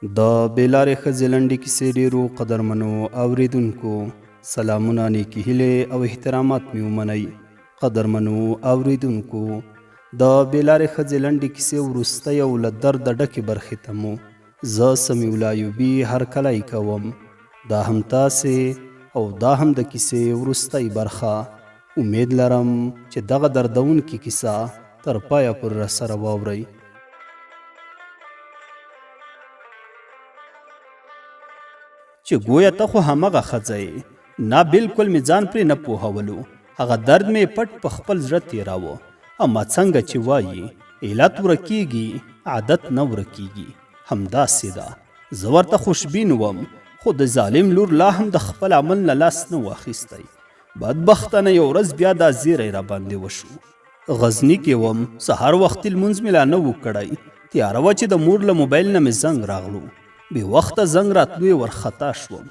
د بې لارې ښځې لنډې کیسې ډېرو قدرمنو اورېدونکو سلامونه، نیکې هیلې او احترامات مې ومنئ. قدرمنو اورېدونکو، د بې لارې ښځې لنډې کیسې وروستۍ او له درده ډکې برخې ته مو زه سمیع الله ایوبي هرکلی کوم. دا هم تاسې او دا هم د کیسې وروستۍ برخه. امید لرم چې دغه دردونکې کیسه تر پایه پورې راسره واورئ. چې ګویا ته خو همغه ښځه یې. نه بلکل مې ځان پرې نه پوهولو. هغه درد مې پټ په خپل زړه تېراوه. اما څنګه چې وايي، علت ورکېږي، عادت نه ورکېږي. همداسې ده. زه ورته خوشبین وم، خو د ظالم لور لا هم د خپل عمل نه لاس نه و اخیستی. بدبختانه یو ورځ بیا دا زیری راباندې وشو. غزني کې وم، سهار وختي لمونځ مې لا نه و کړی، تیاره وه چې د مور له موبایل نه مې زنګ راغلو. بې وخته زنګ راتلو یې ورخطا شوم.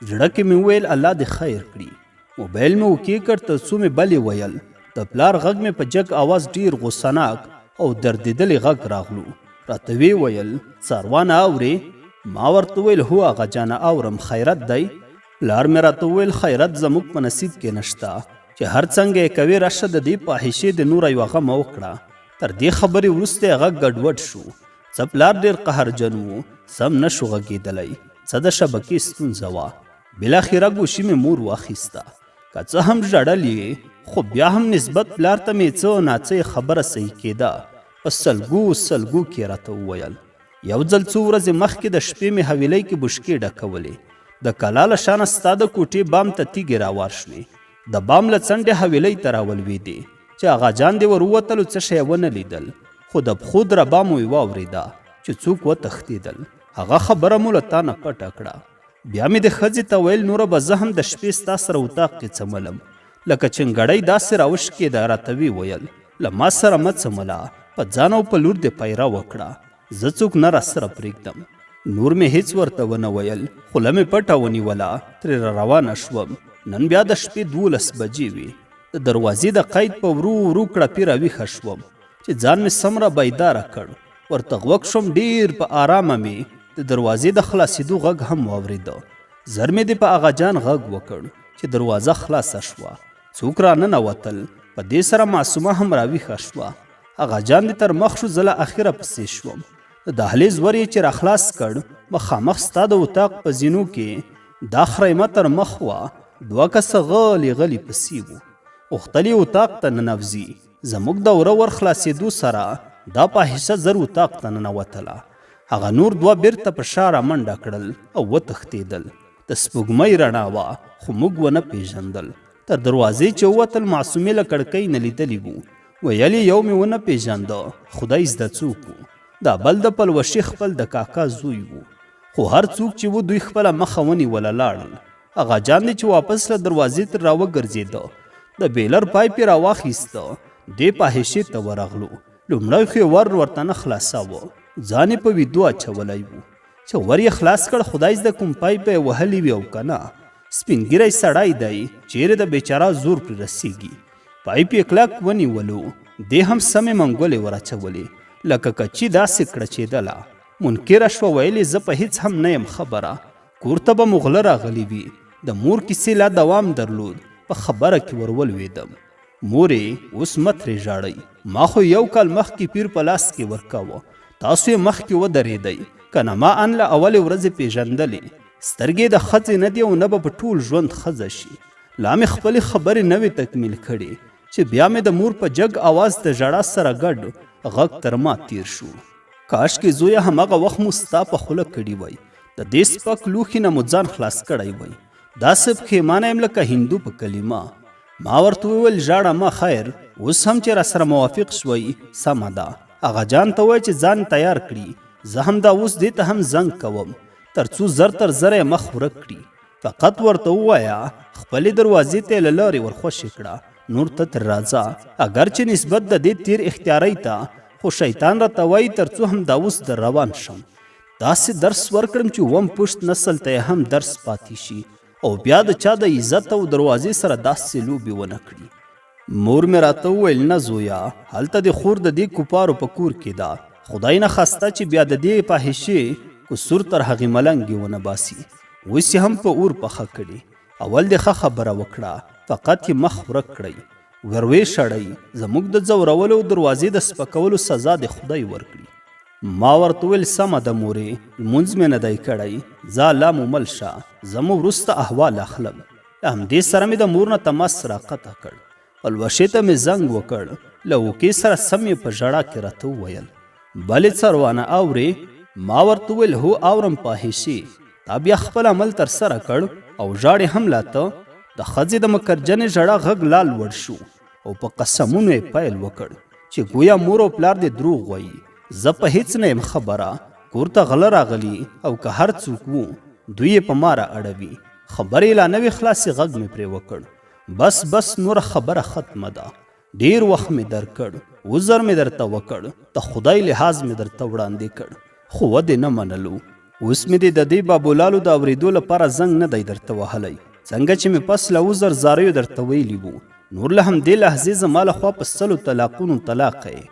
زړه کې مې وویل الله دې خیر کړي. موبایل مې اوکې کړ، تر څو مې بلې ویل، د پلار غږ مې په جګ اواز ډیر غوسه ناک او دردیدلې غږ راغلو. راته ویې ویل، څاروانه اورې؟ ما ورته وویل هو اغا جانه اورم، خیرت دی؟ پلار مې راته وویل خیرت زموږ په نصیب کې نشته، چې هر څنګه یې کوې راشه د دې فاحشې د نوره یوه غمه وکړه. تر دې خبرې وروسته یې غږ ګډوډ شو. څه پلار ډېر قهرجن و، سم نه شو غږېدلی، څه د شبکې ستونزه وه. بالاخره ګوشي مې مور واخیسته. که څه هم ژړل یې، خو بیا هم نسبت پلار ته مې څه ناڅه یې خبره صحیح کېده. په سلګو سلګو کې یې راته وویل. یو ځل څو ورځې مخکې د شپې مې حویلۍ کې بوشکې ډکولې. د کلا له شانه ستا د کوټې بام ته تیږې راوار شوې. د بام له څنډې حویلۍ ته راولوېدې. چې اغا جان دې ور ووتلو څه شی ونه لیدل، خو د پښو دربا مو یې واورېده چې څوک وتښتېدل. هغه خبره مو له تا نه پټه کړه. بیا مې د ښځې ته ویل نوره به زه هم د شپې ستا سره اتاق کې څملم. لکه چنګړۍ داسې راوشکېده، راته ویې ویل له ما سره مه څمله، په ځان او په لور دې پیره وکړه، زه څوک نه راسره پرېږدم. نور مې هېڅ ورته ونه ویل، خوله مې پټه ونیوله، ترې راروانه شوم. نن بیا د شپې 12 بجې وې، د دروازې د قید په ورو ورو کړپي راویښه شوم، چې ځان مې سم را بیداره کړ، ورته غوږ شوم، ډېر په آرامه مې د دروازې د خلاصېدو غږ هم واورېده. زر مې دې په اغا جان غږ وکړ، چې دروازه خلاصه شوه، څوک راننوتل، په دې سره معصومه هم راویښه شوه. اغا جان دې تر مخ شو، زه له اخره پسې شوم. د دهلیز ور یې چې راخلاص کړ، مخامخ ستا د اتاق په زینو کې دا خریمه تر مخ وه، دوه کسه غلي غلي پسې وو. غوښتل یې اتاق ته ننوځي. زموږ د وره ور خلاصېدو سره دا فاحشه زر اتاق ته ننوتله. هغه نور دوه بیرته په شا رامنډه کړل او وتښتېدل. د سپوږمۍ رڼا وه، خو موږ ونه پېژندل. تر دروازې چې ووتل، معصومې له کړکۍ نه لیدلي وو. ویل یې یو مې ونه پېژنده، خدای زده څوک و. دا بل د پلوشې خپل د کاکا زوی و. خو هر څوک چې و، دوی خپله مخه ونیوله لاړل. اغا جان دې چې واپس له دروازې تر راوګرځېده، د بیلر پایپ یې راواخیسته، دې فاحشې ته ورغلو. لومړی خو یې ور ورته نه خلاصاوه، ځان یې په ویدو اچولی و. چې ور یې خلاص کړ، خدای زده کوم پایپ به یې وهلی وي او که نه. سپین ږیری سړی دی، چیرې د بیچاره زور پرې رسیږي. پایپ یې کلک ونیولو، دې هم سمې منګولې ور اچولې، لکه کچي داسې کړچېدله. منکره شوه، ویل یې زه په هیڅ هم نه یم خبره، کور ته به مو غله راغلي وي. د مور کیسې لا دوام درلود، په خبره کې ور ولوېدم. مورې اوس مه ترې ژاړئ، ما خو یو کال مخکې پیر په لاس کې ورکاوه، تاسو یې مخکې ودرېدئ، که نه ما ان له اولې ورځې پېژندلې. سترګې د ښځې نه دي او نه به په ټول ژوند ښځه شي. لا مې خپلې خبرې نه وې تکمیل کړې چې بیا مې د مور په جګ اواز د ژړا سره ګډ غږ تر ما تېر شو. کاشکې زویه همغه وخت مو ستا په خوله کړي وای، د دې سپک لوښي نه مو ځان خلاص کړی وای. داسې پښېمانه یم لکه هندو په کلمه. ما ورته وویل ژاړه مه، خیر اوس هم چې راسره موافق شوئ سمه ده. اغا جان ته ووایه چې ځان تیار کړي، زه همدا اوس دې ته هم زنګ کوم تر څو زر تر زره یې مخ ورک کړي. فقط ورته ووایه خپلې دروازې ته یې له لارې ورخوشې کړه، نور ته ترې راځه. اګر چې نسبت د دې تیر اختیارۍ ته خو شیطان راته وایي تر څو همدا اوس در روان شم، داسې درس ورکړم چې اووم پښت نسل ته یې هم درس پاتې شي او بیا د چا د عزت او دروازې سره داسې لوبې ونه کړي. مور مې راته وویل نه زویه، هلته دې خور د دې کوپارو په کور کې ده، خدای نه خواسته چې بیا د دې فاحشې قصور تر هغې ملنګې ونه باسي. اوس یې هم په اور پخه کړې. اول دې ښه خبره وکړه، فقط یې مخ ورک کړئ، وروې شړئ، زموږ د ځورولو او دروازې د سپکولو سزا دې خدای ورکړي. ما ورته وویل سمه ده مورې، لمونځ مې نه دی کړی، ځه الله مو مل شه، زه مو وروسته احوال اخلم. له همدې سره مې د مور نه تماس راقطع کړ. پلوشې ته مې زنګ وکړ، له اوکې سره سم یې په ژړا کې راته وویل، بلې څروانه اورې؟ ما ورته وویل هو اورم پاهشې، تا بیا خپل عمل ترسره کړ او ژاړې هم لا ته؟ د ښځې د مکرجنې ژړا غږ لا لوړ شو او په قسمونو یې پیل وکړ چې ګویا مور او پلار دې دروغ وایي، زه په هیڅ نه یم خبره، کور ته غله راغلي او که هر څوک وو دوی یې په ما را اړوي. خبرې یې لا نه وې خلاصې غږ مې پرې وکړ، بس بس نوره خبره ختمه ده، ډېر وخت مې درکړ، عذر مې درته وکړ، د خدای لحاظ مې درته وړاندې کړ، خو ودې نه منلو. اوس مې دې د دې بابولالو د اورېدو لپاره زنګ نه دی درته وهلی، څنګه چې مې پس له عذر زاریو درته ویلي وو، نور له همدې لحظې زما له خوا په سلو طلاقونو طلاقه یې.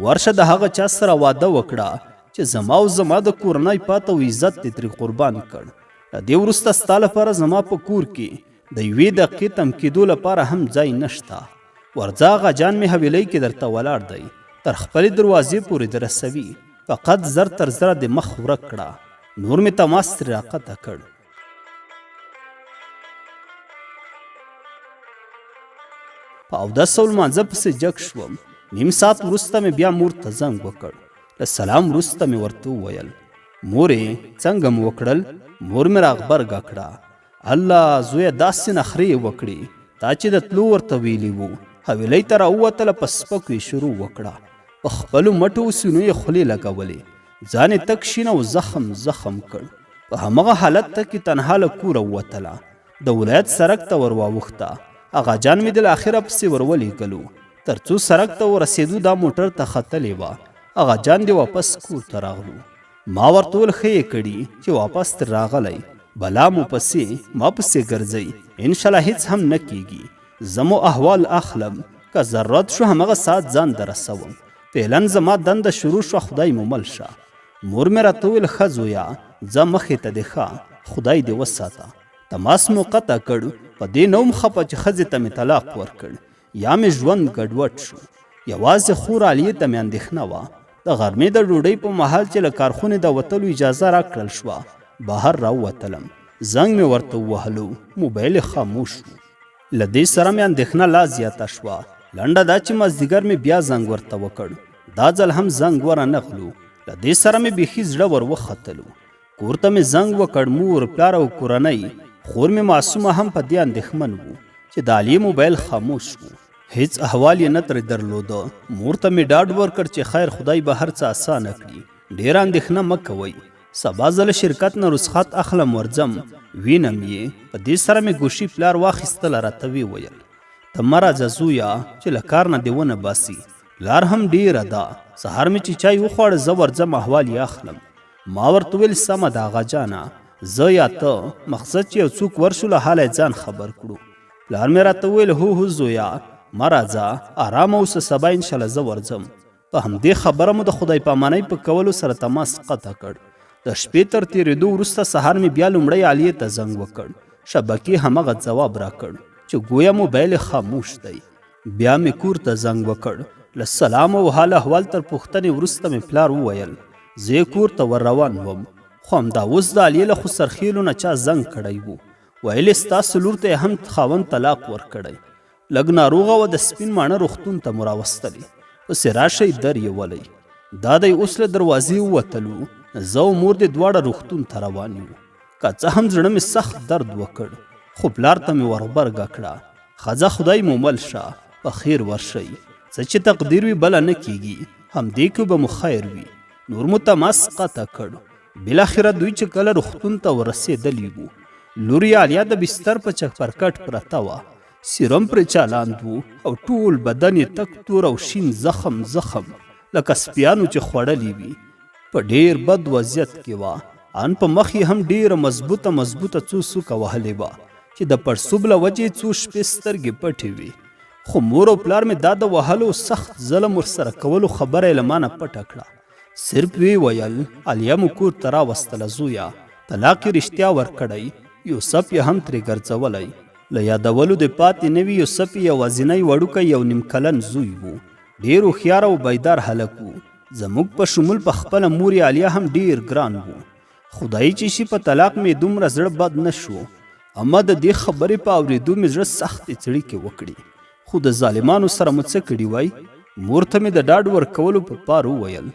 ورشه د هغه چا سره واده وکړه چې زما او زما د کورنۍ پاته او عزت دې ترې قربان کړ. له دې وروسته ستا لپاره زما په کور کې د یوې دقیقې تم کېدو لپاره هم ځای نشته. ورځه اغا جان مې حویلۍ کې درته ولاړ دی، تر خپلې دروازې پورې دې رسوي، فقط زر تر زره دې مخ ورک کړه. نور مې تماس ترې راقطع کړ. په اودس او لمانځه پسې جګ شوم. نیم ساعت وروسته مې بیا مور ته زنګ وکړ. له سلام وروسته مې ورته وویل، مورې څنګه مو وکړل؟ مور مې راغبرګه کړه، الله زویه داسې نخرې یې وکړې، تا چې د تلو ورته ویلي وو، حویلۍ ته راووتله په سپکو یې شروع وکړه، په خپلو مټو او سینو یې خولې لګولې، ځان یې تک شین او زخم زخم کړ، په همغه حالت تکې تنها له کوره ووتله، د ولایت سرک ته ور واوښته، اغا جان مې دلاخره پسې ور ولېږلو، تر څو سرک ته ورسېدو دا موټر ته ختلې وه، اغا جان دې واپس کور ته راغلو. ما ورته وویل ښه یې کړي چې واپس ترې راغلی، بلا مو پسې ما پسې ګرځئ، انشاالله هیڅ هم نه کیږي، زه مو احوال اخلم، که ضرورت شو همغه ساعت ځان درسوم، فعلا زما دنده شروع شوه خدای مو مل شه. مور مې راته وویل ښه زویه ځه مخې ته دې ښه، خدای دې وساته. تماس مو قطع کړ، په دې نه وم خپه چې ښځې ته مې طلاق ورکړ، یا مې ژوند ګډوډ شو. یوازې خور عالیې ته مې اندېښنه وه. د غرمې د ډوډۍ په مهال چې له کارخونې د وتلو اجازه راکړل شوه، بهر راووتلم. زنګ مې ورته ووهلو، موبایل یې خاموش و. له دې سره مې اندېښنه لا زیاته شوه. لنډه دا چې مازدیګر مې بیا زنګ ورته وکړ. دا ځل هم زنګ ورنه غلو. له دې سره مې بیخي زړه ور وختلو. کور ته مې زنګ وکړ، مور، پلار او کورنۍ، خور مې معصومه هم په دې اندېښمن وو چې د عالیې موبایل خاموش و، هیڅ احوال یې نه ترې درلوده. مور ته مې ډاډ ورکړ چې خیر خدای به هر څه اسانه کړي، ډېره اندېښنه مه کوئ. سبا زه له شرکت نه رخصت اخلم ورځم وینم یې. په دې سره مې ګوشي پلار واخیستله، راته ویې ویل ته مه راځه زویه چې له کار نه دې ونه باسي، لار هم ډېره ده، سهار مې چې چای وخواړه زه ورځم احوال یې اخلم. ما ورته وویل سمه ده اغا جانه، زه یا ته، مقصد چې یو څوک ورشو له حاله یې ځان خبر کړو. پلار مې راته وویل هو هو زویه مه راځه، ارامه اوسه سبا انشاءالله زه ورځم. په همدې خبره مو د خدای پامانۍ په کولو سره تماس قطع کړ. د شپې تر تېرېدو وروسته سهار مې بیا لومړی عالیې ته زنګ وکړ، شبکې همغه ځواب راکړ چې ګویا موبایل یې خاموش دی. بیا مې کور ته زنګ وکړ، له سلام او حال احوال تر پوښتنې وروسته مې پلار وویل، زه یې کور ته ور روان وم، خو همدا اوس د عالیې له خسرخېلو نه چا زنګ کړی و، ویل یې ستاسو لور ته یې هم خاوند طلاق ورکړی، لږ ناروغه وه، د سپین ماڼه روغتون ته مو راوستلې، پسې راشئ در یې ولئ. دا دی اوس له دروازې ووتلو، زه او مور دې دواړه روغتون ته روان یو. که څه هم زړه مې سخت درد وکړ، خو پلار ته مې ورغبرګه کړه، ښځه خدای مو مل شه، په خیر ورشئ، څه چې تقدیر وي بله نه کیږي، همدې کې به مو خیر وي. نور مو تماس قطع کړ. بالاخره دوی چې کله روغتون ته ورسېدلي وو، لور یې عالیا د بستر په چپرکټ پرته وه، سیروم پرې چالاند و او ټول بدن یې تک تور او شین زخم زخم لکه سپیانو چې خوړلي وي. په ډېر بد وضعیت کې وه، ان په مخ یې هم ډېره مضبوطه مضبوطه څو سوکه وهلې وه چې د پړسوب له وجې یې څو شپې سترګې پټې وې. خو مور او پلار مې دا د وهلو او سخت ظلم ورسره کولو خبره یې له مانه پټه کړه. صرف ویې ویل، عالیه مو کور ته راوستله زویه، طلاق یې رښتیا ورکړی، یوسف یې هم ترې ګرځولی. له یادولو دې پاتې نه وي یوسف یې یوازینی وړوکی یو نیم کلن زوی و. ډېر هوښیار او بیدار هلک و. زموږ په شمول په خپله مور یې عالیه هم ډېر ګران و. خدای چې شي په طلاق مې دومره زړه بد نه شو، اما د دې خبرې په اورېدو مې زړه سختې څړیکې وکړې. خو د ظالمانو سره مو څه کړي وای؟ مور ته مې د ډاډ ورکولو په پار وویل،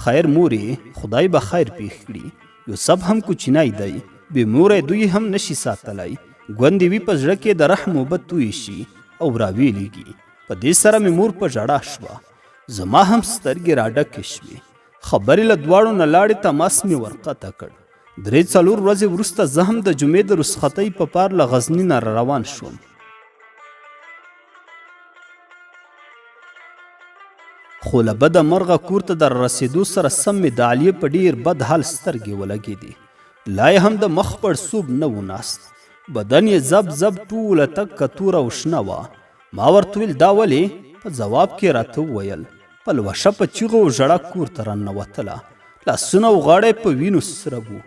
خیر مورې، خدای به خیر پېښ کړي. یوسف هم کوچینی دی، بې موره دوی هم نه شي ساتلی، ګوندې وي په زړه کې د رحم اوبه تویې شي او راویلېږي. په دې سره مې مور په ژړا شوه، زما هم سترګې راډکې شوې. خبرې له دواړو نه لاړې، تماس مې ورقطع کړ. درې څلور ورځې وروسته زه هم د جمعې د رخصتۍ په پار له غزني نه روان شوم. خو له بده مرغه کور ته د رارسېدو سره سم مې د عالیې په ډېر بد حال سترګې ولګېدې. لا یې هم د مخ پړسوب نه و ناست، بدن یې زب زب ټوله تکه توره او شنه وه. ما ورته ویل دا ولې؟ په ځواب کې یې راته وویل، پلوشه په چیغو او ژړا کور ته راننوتله، لاسونه او غاړه یې په وینو سره وو.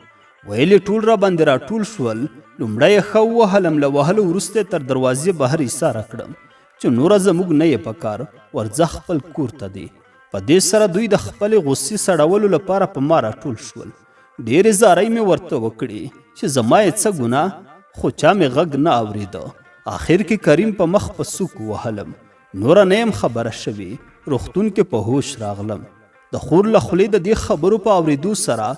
ویل یې ټول راباندې راټول شول، لومړی یې ښه ووهلم، له وهلو وروسته یې تر دروازې بهر ایساره کړم چې نوره زموږ نه یې په کار، ورځه خپل کور ته دې. په دې سره دوی د خپلې غوسې سړولو لپاره په ما راټول شول. ډېرې زارۍ مې ورته وکړې چې زما یې څه ګناه، خو چا مې غږ نه اورېده. اخر کې کریم په مخ په سوک ووهلم. نوره نه یم خبره شوې، روغتون کې په هوش راغلم. د خور له خولې د دې خبرو په اورېدو سره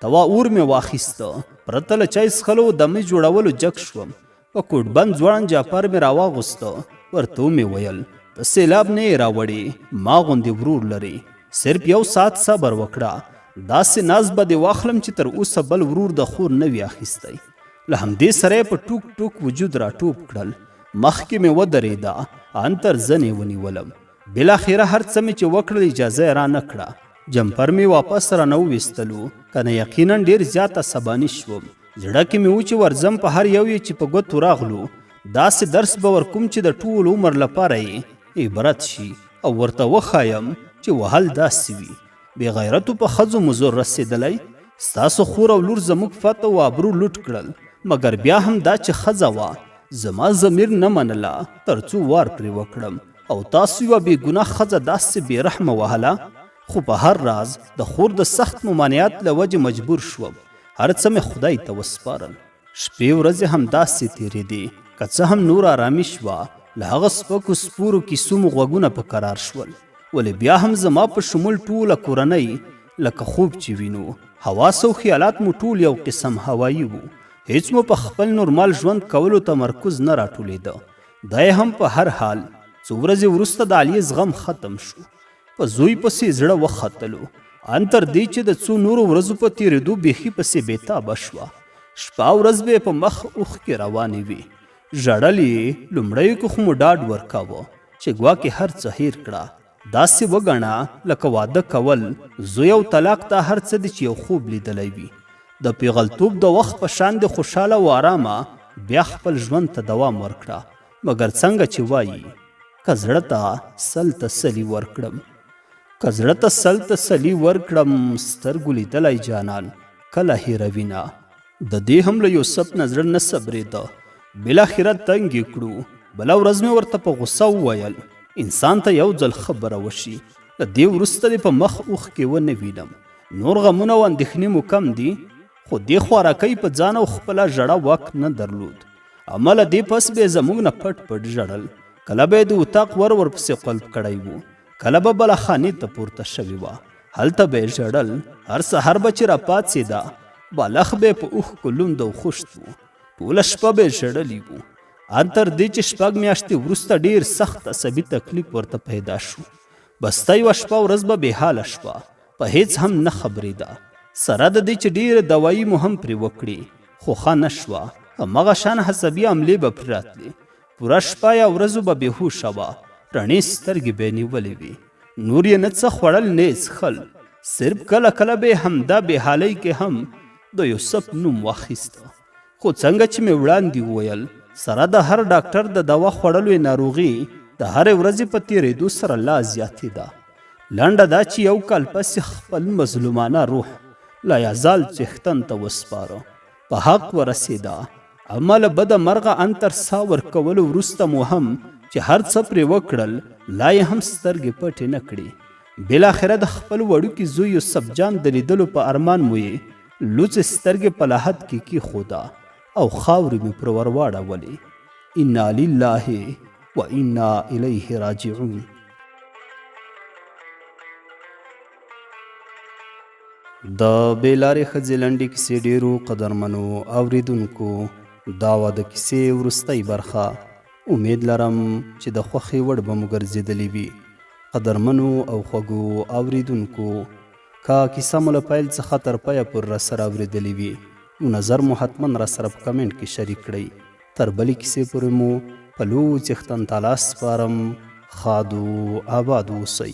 توا اور مې واخیسته. پرته له چای څښلو او دمې جوړولو جګ شوم. په کوټبند ځوړند جاپر مې راواغوسته، ورته ومې ویل، ته سیلاب نه یې راوړې، ما غوندې ورور لرې، صرف یو ساعت صبر وکړه، داسې ناز به دې واخلم چې تر اوسه بل ورور د خور نه وي اخیستی. له همدې سره یې په ټوک ټوک وجود راټوپ کړل، مخکې مې ودرېده، ان تر زنې ونیولم. بالاخره هر څه مې چې وکړل اجازه یې را نه کړه. جمپر مې واپس رانه وویستلو، کنه یقینا ډېر زیات عصباني شوم. زړه کې مې و چې ورځم په هر یو یې چې په ګوتو راغلو داسې درس به ورکوم چې د ټول عمر لپاره یې عبرت شي او ورته وښایم چې وهل داسې وي. بې غیرتو په ښځو مو زور رسېدلی، ستاسو خور او لور زموږ فت او آبرو لوټ کړل، مګر بیا هم دا چې ښځه وه زما ضمیر نه منله تر څو وار پرې وکړم او تاسو یوه بې ګناه ښځه داسې بې رحمه وهله. خو په هر راز د خور د سخت ممانعت له وجې مجبور شوم، هر څه مې خدای ته وسپارل. شپې ورځې همداسې تېرېدې، که څه هم نور آرامي شوه، له هغه سپکو سپورو کیسو مو غوږونه په کرار شول، ولې بیا هم زما په شمول ټوله کورنۍ لکه خوب چې وینو، حواس او خیالات مو ټول یو قسم هوایي وو، هیڅ مو په خپل نورمال ژوند کولو تمرکز نه راټولېده. دی هم په هر حال څو ورځې وروسته د عالیې زغم ختم شو، په زوی پسې زړه وختلو، ان تر دې چې د څو نورو ورځو په تېرېدو بیخي پسې بېتابه شوه. شپه او ورځ به یې په مخ اوښکې روانې وې، ژړل یې. لومړیو کې خو مو ډاډ ورکاوه چې ګواکې هر څه هېر کړه، داسې وګڼه لکه واده کول، زوی او طلاق دا هر څه دي چې یو خوب لیدلی وي. د پېغلتوب د وخت په شان دې خوشحاله او آرامه بیا خپل ژوند ته دوام ورکړه، مګر څنګه چې وایي، که زړه ته سل تسلي ورکړم، که زړه ته سل تسلي ورکړم، سترګو لیدلی جانان کله هېروینه. د دې هم له یوسف نه زړه نه صبرېده، بالاخره تنګ یې کړو. بله ورځ مې ورته په غوسه وویل، انسان ته یو ځل خبره وشي، له دې وروسته دې په مخ اوښکې ونه وینم. نور غمونه او اندېښنې مو کم دي؟ خو دې خوارکۍ په ځان او خپله ژړا واک نه درلود. اما له دې پس به یې زموږ نه پټ پټ ژړل. کله به یې د اتاق ور ورپسې قلف کړی و، کله به بالاخانې ته پورته شوې وه، هلته به یې ژړل. هر سهار به چې راپاڅېده، بالښت به یې په اوښکو لوند او خشت و. ټوله شپه به یې ژړلي وو. ان تر دې چې شپږ میاشتې وروسته ډېر سخت عصبي تکلیف ورته پیدا شو. بسته یوه شپه ورځ به بې حاله شوه، په هېڅ هم نه خبرېده. سره د دې چې ډېرې دوایي مو هم پرې وکړې، خو ښه نه شوه. هماغه شان عصبي حملې به پرې راتلې. پوره شپه یا ورځو به بې هوشه وه، رڼې سترګې به یې نیولې وې. نور یې نه څه خوړل نه یې څښل. صرف کله کله به یې همدا بې حالۍ کې هم د یوسف نوم واخیسته. خو څنګه چې مې وړاندې وویل، سره د هر ډاکټر د دوا خوړلو یې ناروغي د هرې ورځې په تېرېدو سره لا زیاتېده. لنډه دا چې یو کال پس یې خپل مظلومانه روح لایزال څښتن ته وسپاره، په حق ورسېده. اما له بده مرغه ان تر ساه ورکولو وروسته مو هم چې هر څه پرې وکړل، لا یې هم سترګې پټې نه کړې. بالاخره د خپل وړوکي زوی یوسف جان د لیدلو په ارمان مو یې لوڅې سترګې په لحد کې کیښوده او خاورې مې پر ورواړولې. انا لله و انا الیه راجعون. د بې لارې ښځې لنډې کیسې ډېرو قدرمنو اورېدونکو دا وه د کیسې وروستۍ برخه. امید لرم چې د خوښې وړ به مو ګرځېدلې وي. قدرمنو او خوږو اورېدونکو که کیسه مو له پیل څخه تر پایه پورې راسره اورېدلې وي نو نظر مو حتما راسره په کمنټ کې شریک کړئ. تر بلې کیسې پورې مو په لوی څښتن تعالی سپارم. ښاد و آباد اوسئ.